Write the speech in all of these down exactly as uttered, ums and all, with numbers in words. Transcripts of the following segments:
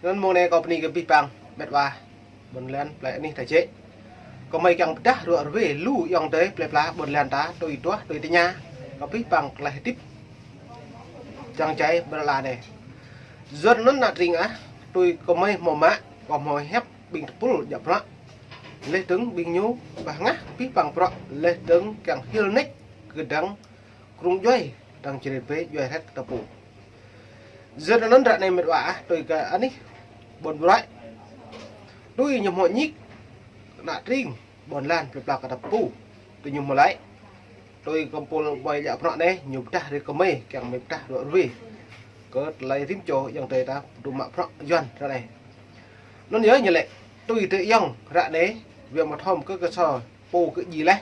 Anŭn mông anai kâo bơni kơ abih bang met wa ƀôn lan plei anih ta jĕ. Kơmơi kiăng pơdah ruă ruê lu ayŏng adơi plei pla ƀôn lan ta tui tuah tui tơña kơ abih bang tơlơi hơdip jang jai ƀơi lŏn anai. Yua anŭn ană tring ah, tui kơmơi hmâo mă, kâo hmâo hiăp ƀing tơpul djă bruă. Laih dơ̆ng ƀing ñu bah hngah abih bang bruă, laih dơ̆ng kiăng hil nač kơdang krung djuai, dang čơrê bê djuai hrĕt kơ ta pô. Yua anŭn ră anai met wa ah, tui kơ anih ƀôn bruă, tui ñu hmâo ñik ană tring ƀôn lan plei pla kơ ta pô. Tui ñu hmâo laĭ, tui kơpul ƀơi djă bruă anai, ñu pơdah rai kơmơi kiăng mơi pơdah ruă ruê kơ tơlơi rĭm čô ayŏng adơi ta pơdŏ mă bruă Yuan ră anai. Anŭn yơh ñu laĭ, tui tơ ayŏng ră anai, wơ̆t mơ̆ thom kơ kơsor pô kơ djai laih.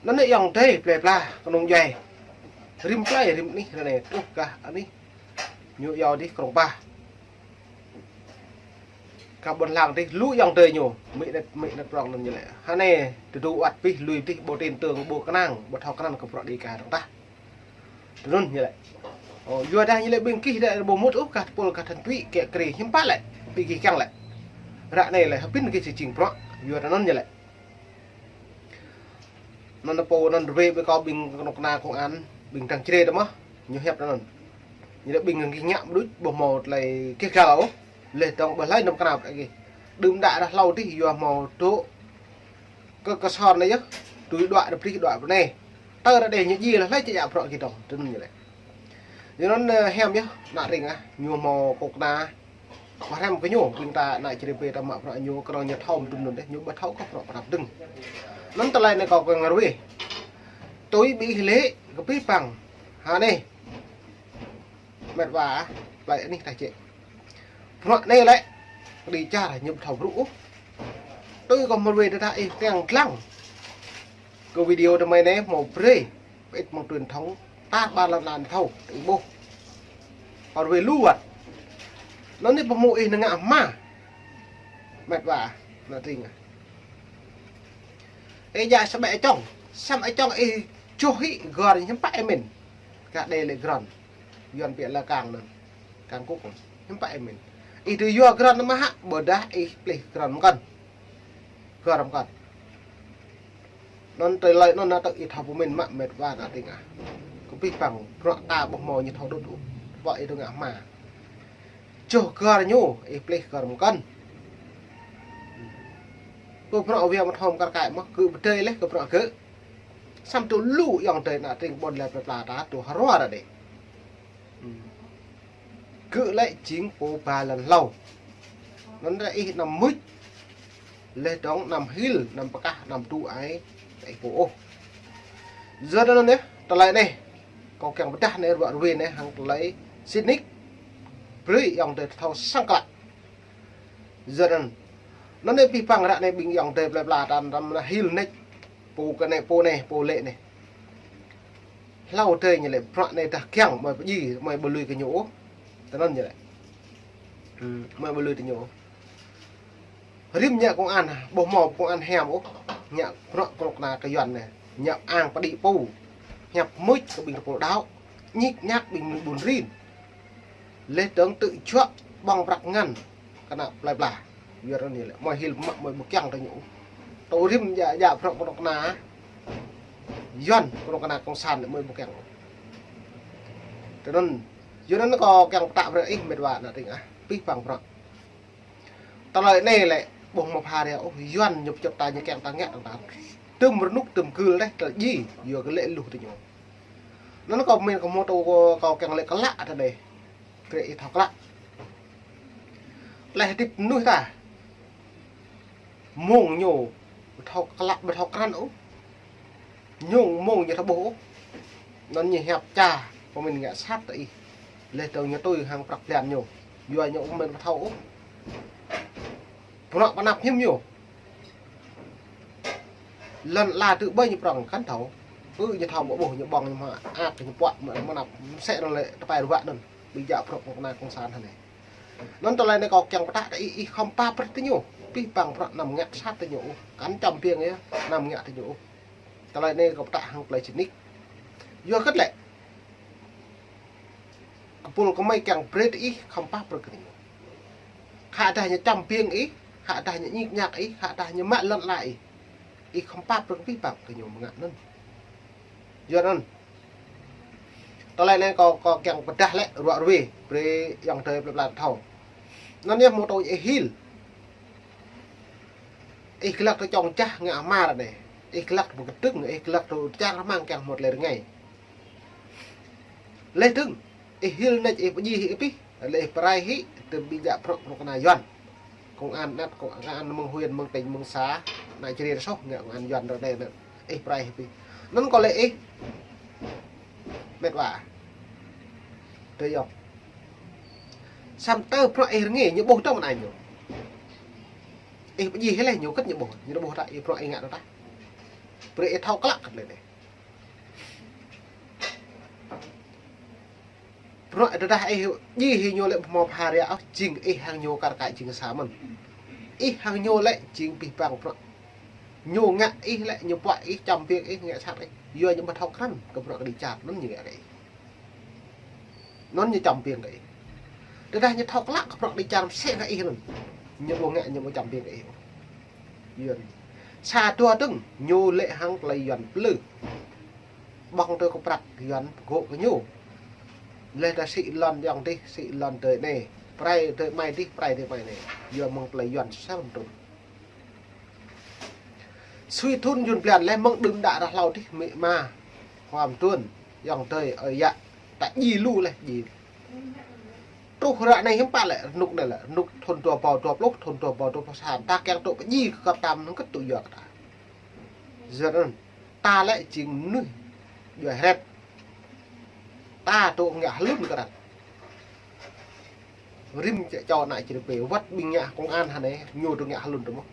Anŭn ayŏng adơi plei pla kơnung djuai, rĭm plei rĭm anih ră anai, truh kơ anih ñu iâu dih Krông Pa. Kơ ƀôn lan dih, lu ayŏng adơi ñu, mĭ anet, mĭ anet prŏng anŭn ñu laĭ. Hơnai tơdu wơ̆t pih lui dih, ƀu tin tưởng, ƀu kơnang, ƀu thâo krăn kơ bruă Dêga dơ̆ng tah. Tui anŭn ñu laĭ. Ơ, yua dah ñu laĭ ƀing gih dah ƀu mŭt ôh kơ tơpul kơ thành ủy kơ krê hiư̆m pă lĕ, ƀing gih kiăng lĕ. Ră anai lĕ hơbĭn gih či jing bruă, yua tui anŭn ñu laĭ. Anŭn pô anŭn rơwê ƀơi kâo ƀing kơnuk kơna công an, ƀing dang čơrê tơ mơ̆, ñu hiăp anŭn. Ñu laĭ ƀing gih ngă mơđuč ƀu hmâo tơlơi gêh gal ôh, laih dơ̆ng ƀu hlơi nao kơnap gih. Đưm đă ră hlâo dih yua hmâo dŏ kơ kơsor anai yơh, tui đuaĭ ră brih đuaĭ ră anai. Tơ ră anai ñu djai laih hlơi či djă bruă gih dơ̆ng, tui anŭn ñu laĭ. Yua anŭn, ơ, hiam yơh, ană tring ah, ñu hmâo kơnuk kơna ƀu hrăm kơ ñu, ƀing ta ană čơrê bê ta mă bruă ñu, kơnơ̆ng ñu thâo mơ̆ tui anŭn dih, ñu ƀu thâo kơ bruă pơrăp dơ̆ng. Anŭn tơlơi anai kâo kiăng rơwê. Tui ƀing ih lĕ, kơ abih bang. Hơnai. Met wa, plei anih ta jĕ. Bruă anai lĕ, kơđi čar ñu ƀu thâo brŭ ôh. Tui kâo hmâo rơwê tơdah ih kiăng lăng kơ video tơmơi anai hmâo brơi, pơit mơ̆ng truyền thông, tar ƀar lŏn anai thâo, ih ƀuh. Kâo rơwê lu wơ̆t. Anŭn anai pơhmu ih nao ngă hma. Met wa, ană tring ah. Ih djă samơ̆ čŏng, samơ̆ čŏng ih čuh hĭ gor hiư̆m pă ih mĭn. Kah đe lĕ gron. Yuan pia lĕ kang anŭn. Kang kŭk anŭn. Hiư̆m pă ih mĭn. Ih tui yua gron mơ̆ hă, ƀôdah ih plih gron mơkŏn. Gor mơkŏn. Anŭn tơlơi anŭn ană tơ ih thâo pơmĭn mă met wa ană tring ah. Kơ abih bang, bruă ta ƀu hmâo ñu thâo đŭt ôh. Ƀôdah ih tui ngă hma. Čuh gor ñu, ih plih gor mơkŏn. Pô bruă wơ̆t mơ̆ thom kar kaĭ mơ̆, gơ̆ pơdơi laih kơ bruă gơ̆. Samơ̆ tŭ lu ayŏng adơi ană tring ƀôn lan plei pla ta tŭ hơrua ră anai. Gơ̆ lĕ jing pô ba lŏn hlâo. Anŭn ră ih anăm mŭč. Laih dơ̆ng anăm hil, anăm pơkah, anăm tŭ ai, ih pô ôh. Yua anŭn yơh, tơlơi anai. Kâo kiăng pơdah anai ruă ruê anai hăng tơlơi sĭt nik. Brơi ayŏng adơi thâo săng klă. Yua anŭn. Anŭn anai abih bang ră anai ƀing ayŏng adơi plei pla ta anăm hil nač. Pô kơ anai, pô anai, pô lĕ anai. Hlâo adơi ñu laĭ bruă anai dah kiăng mơi pơdjai, mơi ƀu lui kơ ñu ôh. Tui anŭn ñu laĭ. Hm, mơi ƀu lui kơ ñu ôh. Rĭm ngă công an, ƀu hmâo công an hiam ôh. Ngă bruă kơnuk kơna kơ Yuan anai. Ngă ang pơđĭ pô. Hiăp mŭč kơ ƀing tơpul đaŏ. Ñik ñak ƀing ƀun rin. Laih dơ̆ng tŭ juă ƀơ̆ng prăk ngăn kơ ană plei pla. Yua anŭn ñu laĭ, mơi hil mă mơi ƀu kiăng tơ ñu ôh. Tŭ rĭm djă, djă bruă kơnuk kơna Yuan, kơnuk kơna cộng sản lĕ mơi ƀu kiăng ôh. Tui anŭn, yua anŭn kâo kiăng pơtă brơi ih met wa ană tring ah, abih bang bruă. Tơlơi anai lĕ, ƀu hmâo pha rai ôh, Yuan ñu pơčŭt ta ñu kiăng ta ngă ta. Tơm rơnŭk tơm gưl laih, tơl djai, yua kơ lĕ luh tơ ñu. Anŭn kâo mĭn kâo hmâo tŭ kâo kiăng laĭ klă tơ anai. Brơi ih thâo klă. Laih hơdip mơnuih ta. Mông ñu ƀu thâo klă, ƀu thâo krăn ôh. Ñu mông ñu thâo ƀuh ôh. Anŭn ñu hiăp ča, pơmĭn ngă sat tơ ih. Laih dơ̆ng ñu tui hăng prăk blan ñu. Yua ñu mĭn ƀu thâo ôh. Bruă pơanăp hiư̆m ñu. Lŏn ala tŭ ƀơi ñu prŏng kăn thâo. Ư ñu thâo ƀu ƀuh ñu ƀơ̆ng ñu mă ak ñu puă mă, mơnăp mơsĕ anŭn lĕ tơpai ruă anŭn. Ƀing djă bruă kơnuk kơna cộng sản hơnai. Anŭn tơlơi anai kâo kiăng pơtă kơ ih, ih khŏm pap brơi tơ ñu. Abih bang bruă anăm ngă sat tơ ñu ôh. Kăn čăm biêng yơh, anăm ngă tơ ñu ôh. Tơlơi anai kâo pơtă hăng tơlơi sĭt nik. Yua hơget lĕ. Kơpul kơmơi kiăng brơi tơ ih khŏm pap brơi kơ ñu. Hă dah ñu čăm biêng ih, hă dah ñu ñik ñak ih, hă dah ñu mă lŏn ala ih. Ih khŏm pap brơi kơ abih bang kơ ñu mơ̆ng anŭn. Yua anŭn. Tơlơi anai kâo, kâo kiăng pơdah lĕ ruă ruê, brơi ayŏng adơi plơi pla thâo. Anŭn yơh mơ̆ tui ih hil. Ih glăk tơ čŏng čah ngă hmar anai. Ih glăk tơ pơkơdơ̆ng, ih glăk tơ čang rơmang kiăng hmâo tơlơi rơngai. Leh dơ̆ng, ih hil nač ih pơdjai hĭ abih, leh ih pơrai hĭ, tơ ƀing djă prŏk prŏk kơna Yuan. Công an anăt, công an mơ̆ng huyện, mơ̆ng tỉnh, mơ̆ng xã, ană čơrê soh, ngă công an Yuan rơdêh anŭn. Ih pơrai hĭ abih. Anŭn kâo lĕ ih. Met wa. Tơ yŏng. Samơ̆ tơ prŏk ih rơngai, ñu ƀuh tơ mơ̆n anai ñu. Ih pơdjai hĭ leh ñu kơ̆t ñu ƀuh, ñu ƀuh ta, ih prŏk ih ngă ta. Brơi ih thâo klă kơ̆t leh anai. Bruă tơdah ih djai hĭ ñu lĕ ƀu hmâo pha ria ôh, jing ih hăng ñu kar kaĭ jing sa mơ̆n. Ih hăng ñu lĕ jing abih bang bruă. Ñu ngă ih lĕ, ñu puă ih, čăm biêng ih, ngă sat ih. Yua ñu ƀu thâo krăn kơ bruă kơđi čar, anŭn ñu ngă kơ ih. Anŭn ñu čăm biêng kơ ih. Tơdah ñu thâo klă kơ bruă kơđi čar mơsĕ kơ ih anŭn, ñu ƀu ngă, ñu ƀu čăm biêng kơ ih. Yuan. Sa dua dơ̆ng, ñu lĕ hăng tơlơi Yuan plư. Ƀơ̆ng tơ kơ prăk Yuan pơgŏ kơ ñu. Leh ta sĭ lŏn ayŏng adih, sĭ lŏn adơi anai. Pơrai adơi amai adih, pơrai adơi amai anai. Yua mơ̆ng tơlơi Yuan sơm trŭn. Sui thŭn jun blan leh mơ̆ng đưm đă ră hlâo adih amĭ ama. Khua mơtuan, ayŏng adơi, ơi yă. Ta djai lu leh, djai. Truh ră anai hiư̆m pă lĕ, rơnŭk anai lĕ, rơnŭk thŭn dua rơbâo dua pluh, thŭn dua rơbâo dua pluh sa, ta kiăng tŭ pơdjai kơ găp tam anŭn kơ̆t tŭ yua kơ ta. Yua anŭn, ta lĕ jing mơnuih djuai hret. Ta tŭ ngă hlŭn kơ arăng. Rĭm čô ană čơrê pê, wơ̆t ƀing ngă công an hă anai, ñu tŭ ngă hlŭn tơ mơ̆n.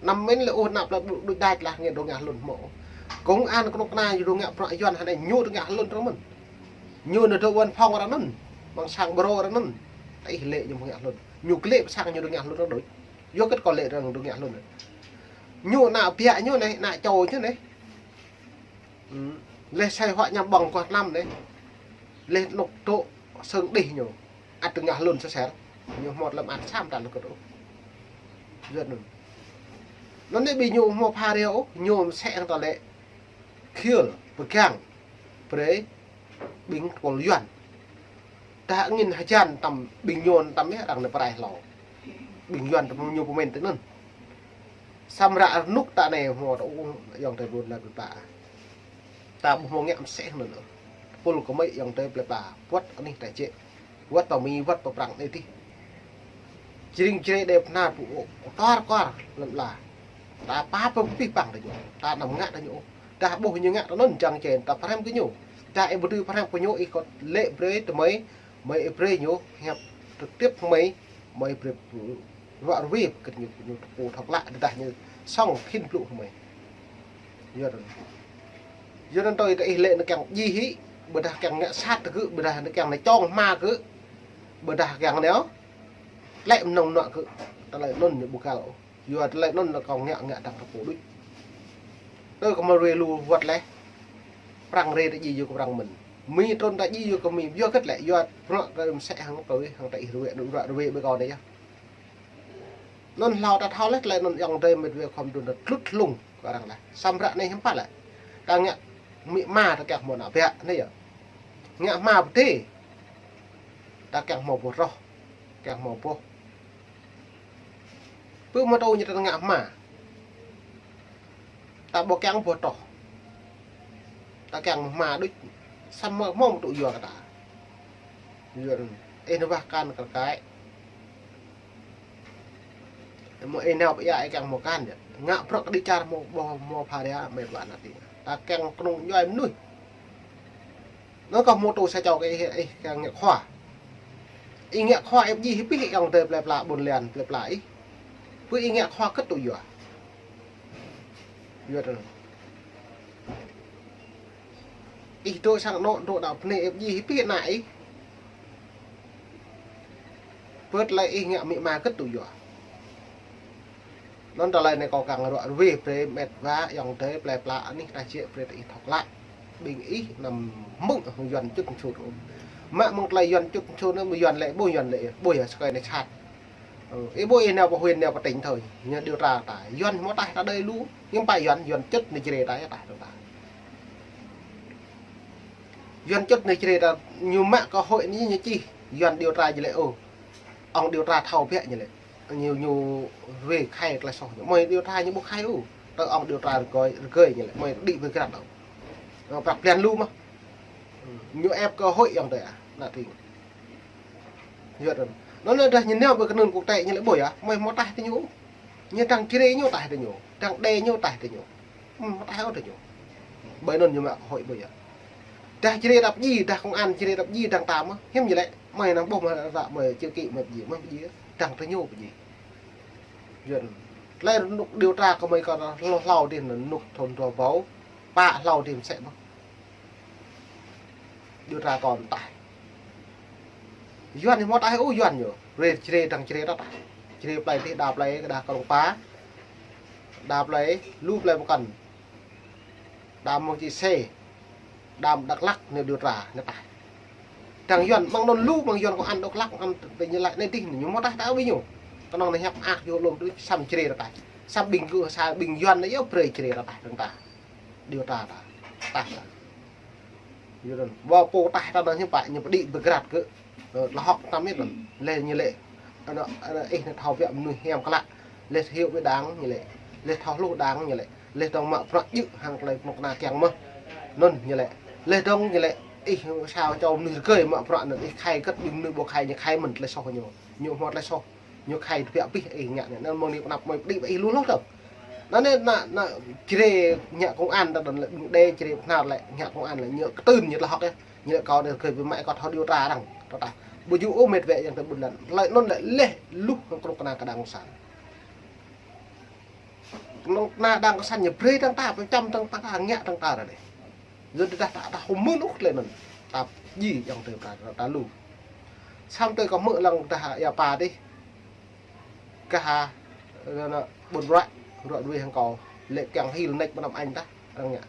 Anăm mĭn lĕ ôh ană plei đuč đač lah ngă tŭ ngă hlŭn mơ̆n. Công an kơnuk kơna ñu tŭ ngă bruă Yuan hă anai, ñu tŭ ngă hlŭn tơ mơ̆n. Ñu nao dŏ văn phòng arăng anŭn, amăng sang bureau arăng anŭn. Ih lĕ ñu ƀu ngă hlŭn. Ñu glĕ pơ sang ñu tŭ ngă hlŭn arăng đôč. Yua kơ kâo lĕ arăng tŭ ngă hlŭn. Ñu ană biă ñu anai, ană čô ñu anai. Hm. Leh sai huă ñăm ƀơ̆ng kuah tlam anai. Leh anŭk tŭ sưng đih ñu. Ăt tŭ ngă hlŭn sơser. Ñu hmâo lăm ăt sam tal kơ tŭ. Yua anŭn. Anŭn anai ƀing ñu hmâo pha ria ôh, ñu mơsĕ hăng ta lĕ. Khiêl, pơgang. Brơi. Ƀing tơpul Yuan. Tah angĭn hơjan tăm ƀing ñu tăm yơh arăng anai pơrai hlâo. Ƀing Yuan tăm ñu pơmĭn tơ anŭn. Samơ̆ ră rơnŭk ta anai hmâo ta ung ayŏng adơi ƀôn lan plơi pla. Ta ƀu hmâo ngă mơsĕ anŭn ôh. Tơpul kơmơi ayŏng adơi plơi pla. Wơ̆t anih ta jĕ. Wơ̆t ta Mi, wơ̆t pơ Prăng anai adih. Jring jre đe pơnar ƀu ôh, kuar kuar lăm ala. Ta pap pơpih păng ta ñu. Ta anăm ngă ta ñu. Dah ƀuh ñu ngă ta anŭn jăng čen ta pơhrăm kơ ñu. Dah ih ƀu dưi pơhrăm kơ ñu ih kơ lĕ brơi tơ mơi, mơi ih brơi ñu hiăp trực tiếp mơi, mơi brơi ruă ruê kơ ñu, ñu tơpul thâo klă, dah ñu sŏng khĭn blŭ mơi. Yua anŭn. Yua anŭn tui ta ih lĕ anai kiăng djai hĭ, ƀôdah kiăng ngă sat kơ, ƀôdah anai kiăng anai čŏng hma kơ, ƀôdah kiăng anai ôh. Lĕ mơnơ̆ng mơnuă kơ, tơlơi anŭn ñu ƀu găl ôh. Yua tơlơi anŭn lĕ kâo ngă ngă dăng tơpul đôč. Tơ kơ mă ruê lu wơ̆t leh. Prăng rê ta djai yua kơ Prăng mơ̆n. Mi trŭn ta djai yua kơ Mi. Yua kơ tơlơi, yua bruă kơ mơsĕ hăng tui, hăng ta ih ruê, ruă ruê ƀơi kâo anai yơh. Anŭn hlâo ta thâo leh tơlơi anŭn ayŏng adơi met wa khua mơtuan ta tlut hlung kơ arăng leh. Samơ̆ ră anai hiư̆m pă lĕ. Ta ngă amĭ ama ta kiăng hmâo ană biă anai yơh. Ngă hma pơdai. Ta kiăng hmâo boh roh. Kiăng hmâo boh. Pơ mơtô ñu ta ngă hma. Ta ƀu kiăng boh roh. Ta kiăng hma đôč. Samơ̆ hmâo mơ̆ tŭ yua kơ ta. Yua anŭn. Ih nao wah akan kar kaĭ. Mơ̆ ih nao pơ ia ih kiăng hmâo akan yơh. Ngă bruă kơđi čar hmâo boh hmâo pha ria met wa ană tĭng. Ta kiăng kơnung djuai mơnuih. Anŭn kâo hmâo tŭ sa čô kơ ih, ih kiăng ngă khua. Ih ngă khua ih pơdjai hĭ abih ayŏng adơi plơi pla ƀôn lan plơi pla ih. Pơ ih ngă khua kơ̆t tŭ yua. Yua anŭn. Ih dŏ sang anŏ dŏ đaŏ bơnai ih pơdjai hĭ abih ană ih. Pơ tơlơi ih ngă amĭ ama kơ̆t tŭ yua. Anŭn tơlơi anai kâo kiăng ruă ruê brơi met wa ayŏng adơi plơi pla anih ta jĕ brơi ta ih thâo klă. Ƀing ih anăm mơ̆ng Yuan čŭt čŭt ôh. Mă mơ̆ng tơlơi Yuan čŭt čŭt anŭn mơ̆ Yuan lĕ ƀu Yuan lĕ ƀu yơh sơkơi anai sat. Ừ, ih ƀuh ih nao pơ huyện nao pơ tỉnh thôi, ñu điều tra ta. Yuan hmâo taih ta đơi lu, ñu pă Yuan, Yuan čŭt ñu Jrai ta, taih ta. Yuan čŭt ñu Jrai ta, ñu mă cơ hội ñu, ñu čih. Yuan điều tra ñu lĕ, ô. Ông điều tra thâo biă ñu lĕ. Ñu, ñu ruai khai tơlơi soh ñu. Mơi điều tra ñu ƀu khai ôh. Tơ ông điều tra rơgơi, rơgơi ñu lĕ. Mơi đĭ bơgrăt ôh. Prăk blan lu mơh. Ñu ĕp cơ hội yŏng tơi ah. Nă tring. Yuan. Anŭn anŭn dah ñu nao pơ kơnŭn quốc tế ñu lĕ ƀuh yơh. Mơi hmâo taih tơ ñu. Ñu dăng Jrai ñu taih tơ ñu. Dăng đe ñu taih tơ ñu. Ưm, hmâo taih ôh tơ ñu. Ƀơi anŭn ñu mă cơ hội ƀuh yơh. Dah Jrai đăp dji, dah công an Jrai đăp dji, dăng ta mơh. Hiam ñu lĕ. Mơi năng ƀuh mơi ră mơi čơ kĭ mơi pơdjai, mơi pơdjai. Dăng tơ ñu pơdjai. Yuan. Tơlơi rơnŭk điều tra kơ mơi kơ hlâo hlâo dih anŭn rơnŭk thun dua rơbâo pă hlâo dih mơsĕ mơh. Điều tra kơ taih. Yuan ñu hmâo taih ôh Yuan ñu. Jrai, Jrai dăng Jrai ta taih. Jrai plơi dih đa plơi, đa Krông Pa. Đa plơi, lu plơi pơkŏn. Đa mơ̆ng Čư̆ Sê. Đa Dak Lak ñu điều tra, ñu taih. Dăng Yuan, mơ̆ng anŭn lu, mơ̆ng Yuan kơ ăn Dak Lak, ăn tơ ñu lăi anai dih, ñu hmâo taih ta ƀing ñu. Kơnơ̆ng ñu hiăp ak yua lŏm tui, săm Jrai ta taih. Săm ƀing gơ̆, sa ƀing Yuan ñu yua brơi Jrai ta taih, dăng ta. Điều tra ta. Taih ta. Yua anŭn. Ƀơ pô taih ta anŭn hiư̆m pă ñu pơđĭ bơgrăt kơ. Ơ, tơlơi hơ̆k tăm ih anŭn. Lĕ ñu lĕ. Anŭn, anŭn ih anŭn thâo biă mơnuih hiam klă. Lĕ thâo hyu ƀing đảng ñu lĕ. Lĕ thâo hluh đảng ñu lĕ. Lĕ dŏng mă bruă djơ̆ hăng tơlơi kơnuk kơna kiăng mơh. Anŭn ñu lĕ. Lĕ dŏng ñu lĕ. Ih sa čô mơnuih rơgơi mă bruă anŭn ih khai kơ̆t ƀing mơnuih ƀu khai ñu khai mơ̆n tơlơi soh ñu. Ñu hmâo tơlơi soh. Ñu khai tơbiă abih ih ngă anai. Anŭn mơ̆ng anai pơanăp mơi pơđĭ ƀă ih lu hloh dơ̆ng. Anŭn anai ană, ană Jrai ngă công an ta anŭn lĕ ƀing đe Jrai pơhnar lĕ ngă công an lĕ ñu kơtưn ñu tơlơi hơ̆k yơh. Ñu lĕ kâo anai rơgơi ƀing mă ih kâo thâo điều tra arăng. Tơ taih. Ƀu djơ̆ ôh met wĕ yang tơ ƀun lan. Tơlơi anŭn lĕ leh luh hăng kơnuk kơna kơ đảng cộng sản. Kơnuk kơna đảng cộng sản ñu brơi dăng ta, pơčăm dăng ta, ngă dăng ta ră anai. Yua dah ta, ta hơmưn ôh tơlơi anŭn. Ta djai yang tơ ta, ta lu. Samơ̆ tơ kâo hmư̆ lăng dah ia pa dih. Kah ha, anŭn, anŭn, ƀun bruă, bruă ruai hăng kâo. Lĕ kiăng hil nač ƀơi anăp añ tah, arăng ngă.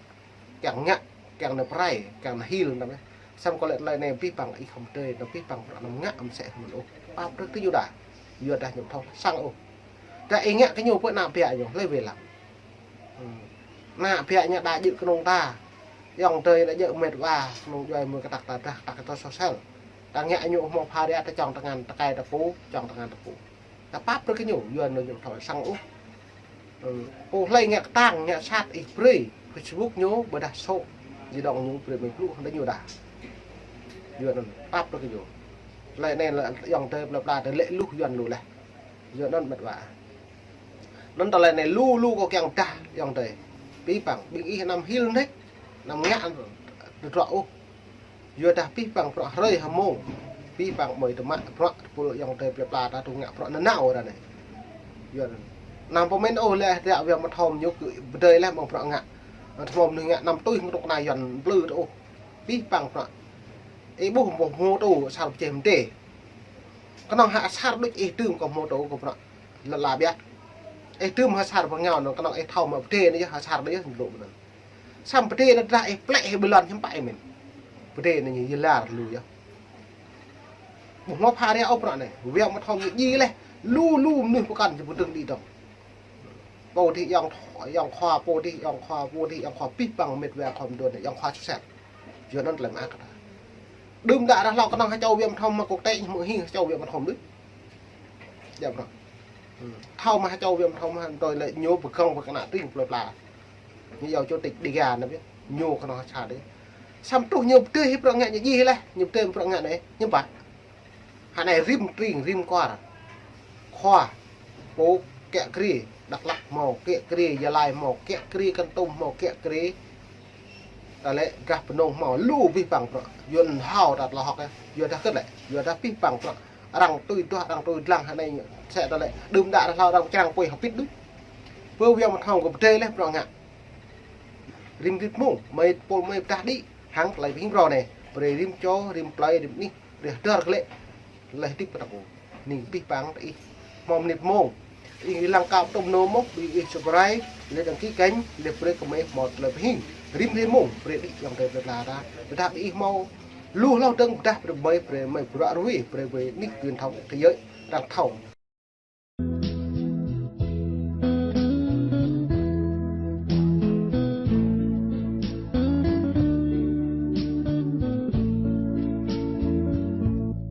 Kiăng ngă, kiăng nao pơrai, kiăng nao hil anŭn. Samơ̆ kâo lĕ tơlơi anai abih bang ih khŏm tơi, anŭn abih bang bruă anăm ngă, amsĕ hơmưn ôh. Pap brơi kơ Yuan dah. Yuan dah ñu thâo sang ôh. Dah ih ngă kơ ñu pơ ană biă ñu, hlơi wai lăng. Ưm. Ană biă ñu đa djơ̆ kơnung ta. Yŏng tơi đa djơ̆ met wa, kơnung djuai mơi kơtăk ta dah, kơtăk ta sosel. Ta ngă ñu hmâo pha ria ta čŏng tơngan, tơkai ta pô, čŏng tơngan ta pô. Ta pap brơi kơ ñu, Yuan ñu thâo sang ôh. Ưm. Pô hlơi ngă kơtang, ngă sat ih brơi, Facebook ñu, ƀôdah số. Di động ñu brơi mơi blŭ hăng ñu dah. Yuan anŭn, pap brơi kơ ñu. Tơlơi anai lĕ yŏng tơi plơi pla tơ lĕ luh Yuan lu leh. Yua anŭn met wa. Anŭn tơlơi anai lu lu kâo kiăng dah yŏng tơi. Abih bang, ƀing ih anăm hil nač, anăm ngă tơdruă ôh. Yua dah abih bang bruă hrơi hơmông. Abih bang mơi tơmă bruă tơpul yŏng tơi plơi pla ta tŭ ngă bruă nanao ră anai. Yua anŭn. Anăm pơmĭn ôh lĕ dah wai mơthom ñu kơ pơdơi leh mơ̆ng bruă ngă. Tơmơ̆ng mơnuih ngă anăm tui hăng kơnuk kơna Yuan plư tơ ôh. Abih bang bruă. Ih ƀuh mơ̆ng hmô tơ asar pơjeh mơdê. Kơnơ̆ng hă asar đôč ih tơm kơ hmô tơ kơ bruă. Lăp lăp yơh. Ih tơm hă asar pơngao anŭn kơnơ̆ng ih thâo mă pơdê anai yơh asar đôč yơh lu ƀơi anŭn. Samơ̆ pơdê anŭn dah ih plĕ ih ƀơi lŏn hiư̆m pă ih mĭn. Pơdê anŭn ñu yơh lar lu yơh. Ƀu hmâo pha ria ôh bruă anai. Wai mơthom ñu djai leh. Lu lu mơnuih pơkŏn ñu pơdơ̆ng đĭ dơ̆ng. Pô dih yŏng, yŏng khua, pô dih yŏng khua, pô dih yŏng khua, abih bang met wa khua mơdôn, yŏng khua sosel. Yua anŭn tơlơi mơak kơ ta. Đưm đă dah hlâo kơnơ̆ng ha čô wai mơthom mă quốc tế ñu hmư̆ hing ha čô wai mơthom đôč. Djăp bruă. Ưm. Thâo mă ha čô wai mơthom mă tơlơi lĕ ñu pơgơ̆ng pơkơnă tring plơi pla. Ñu yua chủ tịch Đêga anŭn biă. Ñu kơnơ̆ng ha čô dih. Samơ̆ truh ñu pơdơi hĭ bruă ngă ñu djai leh, ñu pơdơi bruă ngă anai, ñu pă. Hă anai rĭm tring, rĭm kwar. Khua, pô kiă kriê, Dak Lak hmâo, kiă kriê Gia Lai hmâo, kiă kriê Kon Tum hmâo, kiă kriê ta lĕ gah Bơnông hmâo, lu abih bang bruă. Yuan hao ta tơlơi hơ̆k yơh. Yua dah kơt lĕ, yua dah abih bang bruă. Arăng tui duah, arăng tui dlăng hă anai mơsĕ ta lĕ. Đưm đă dah hlâo arăng črang apui hơbĭt đôč. Pơ wai mơthom kơ pơdơi leh bruă ngă. Rĭm rĭm mông, mơi pôl mơi pơdah đĭ, hăng tơlơi pơhing brơi anai. Brơi rĭm čô, rĭm plơi, rĭm anih. Reh dơr kơ lĕ, leh hơdip kơ ta pô. Ning abih bang tơ ih. Hmâo mơnit mông. Ih lăng kâo tŭm nô mơ̆, ƀing ih subscribe, leh đăng ký kênh, leh brơi kơ mơi hmâo tơlơi pơhing. Rĭm rĭm mông, brơi đĭ yŏng tơi plơi pla ta. Tơdah ƀing ih hmâo lu hloh dơ̆ng, tơdah brơi mơi, brơi mơi bruă ruai, brơi mơi anih truyền thông thế giới, arăng thâo.